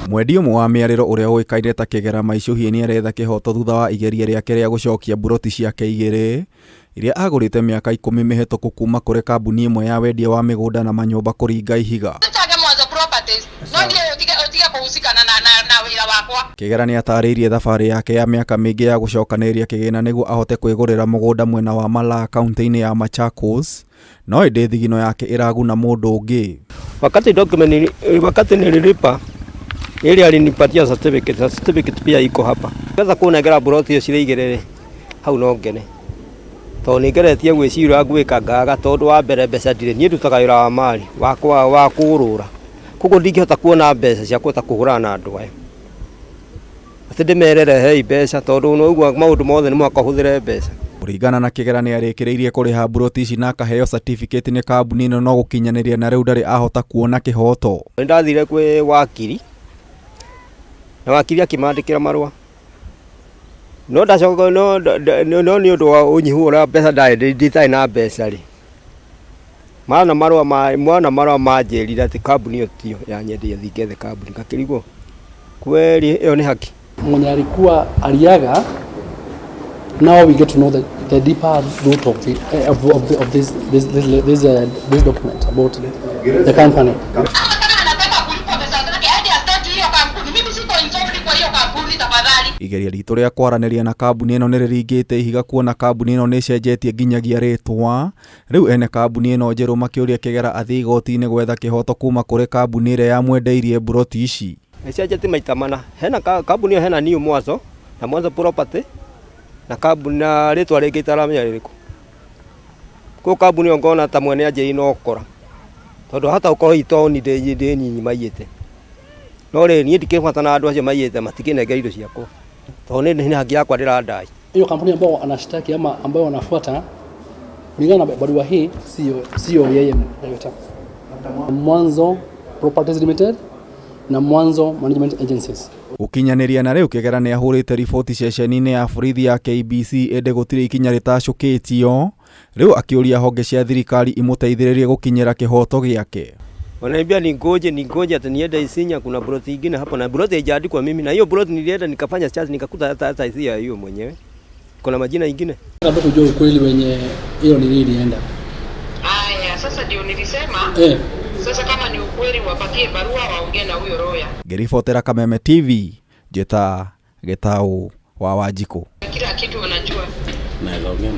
Mwendia ũmwe wa mĩarĩro ũrĩa ũĩkaine ta Kĩgera Maicũhie nĩaretha kĩhoto thutha wa igeria rĩake rĩa gũcokia mburoti ciake igĩrĩ iria agũrĩte mĩaka 10 mĩhetũku kuma kũrĩ kambuni ĩmwe ya wendia wa mĩgũnda na manyũmba kũringa ihiga. Ũtange Mwanzo Properties no niĩ ũtige kũhusikana na wĩra wakwa. Kĩgera nĩatarĩirie thabarĩ yake ya mĩaka mĩingĩ ya gũcokanĩrĩria kĩgĩna nĩguo ahote kwĩgũrĩra mũgũnda mwena wa Malaa kaunti-inĩ ya Machakos no ĩndĩ thigino yake ĩraguna mũndũ ũngĩ. Wakati document wakati nililipa ile alinipatia certificate, na certificate pia iko hapa. Sasa kunengera buroti icio cirĩ igĩrĩ rĩ, hau no ngene tondũ nĩ ngeretie gwĩciria gwĩka ngaga tondũ wa mbere mbeca ndirĩ, niĩ ndutaga wĩra wa mari wakwa wa kũgũrũra, koguo ndingĩhota kuona mbeca cia kũhota kũgũrana na andũ aya atĩ ndĩmerere hei mbeca tondũ noigua maũndũ mothe nĩ mũhaka ũhũthĩre mbeca. Kũringana na Kĩgera nĩarĩkĩrĩirie kũrĩha mburoti ici na akaheo certificate nĩ kambuni ĩno no gũkinyanĩria na rĩu ndarĩ ahota kuona kĩhoto. Nĩ ndathire kwĩ wakiri na wakiri akĩmandĩkĩra marũa no ndacoka no no nĩ ũndũ wa ũnyihu ũrĩa mbeca ndarĩ nditarĩ na mbeca rĩ, mana marũa ma mwana marũa manjĩrire atĩ kambuni ĩyo tiyo yanyenderia thiĩ ngethe kambuni, ngakĩrigwo kweli ĩyo nĩ haki. Mwenye alikuwa aliaga, now we get to know the deeper root of, the, of, the, of this, this, this, this, this document about the company. Ama kama anataka kulipwa pesa zake aende astaki hiyo kampuni. Mimi siko involved kwa hiyo kampuni tafadhali. Igeria ritũ rĩa kwaranĩria na kambuni ĩno nĩrĩringĩte ihiga kuona kambuni ĩno nĩĩcenjetie nginyagia rĩtwa. Rĩu ene kambuni ĩno njerũ makĩũria Kĩgera athiĩ igoti-inĩ gwetha kĩhoto kuma kũrĩ kambuni ĩrĩa yamwendeirie mburoti ici. Ĩcenjetie maita mana, hena kambuni ĩyo hena New Mwanzo na Mwanzo Property na kambuni na rĩtwa rĩngĩ itaramenya rĩrĩkũ. Koguo kambuni ĩyo ngona ta mwene anjĩrĩire no ũkora tondũ hata gũkorwo itoni ndĩ nyinyi maiyĩte, no rĩrĩ niĩ ndikĩbata na andũ acio maiyĩte matikĩnengera indo ciakwa tondũ nĩ haki yakwa ndĩrandai. Hiyo kampuni ambayo anashtaki ama ambayo wanafuata kulingana na barua hii sio yeye director. Mwanzo Properties Limited na Mwanzo Management Agencies. Gũkinyanĩria na rĩu Kĩgera nĩahũrĩte riboti ceceni-inĩ ya borithi ya KBC ĩndĩ gũtirĩ ikinya rĩtacũkĩtio, rĩu akĩũria honge cia thirikari imũteithĩrĩrie gũkinyĩra kĩhoto gĩake. Wananiambia ningoje ati niende Isinya, kuna ploti ingine hapo na ploti haijaandikwa mimi, na hiyo ploti nilienda nikafanya search nikakuta hata si ya hiyo mwenyewe, kuna majina ingine. Labda kujua ukweli wenye hiyo nini ilienda. Aya, sasa ndio nilisema sasa kama ni ukweli wapatie barua waongee na huyo lawyer. Ngĩribotera Kameme TV, njĩta Gĩtaũ wa Wanjikũ. Kila kitu wanajua. Naweza ongea na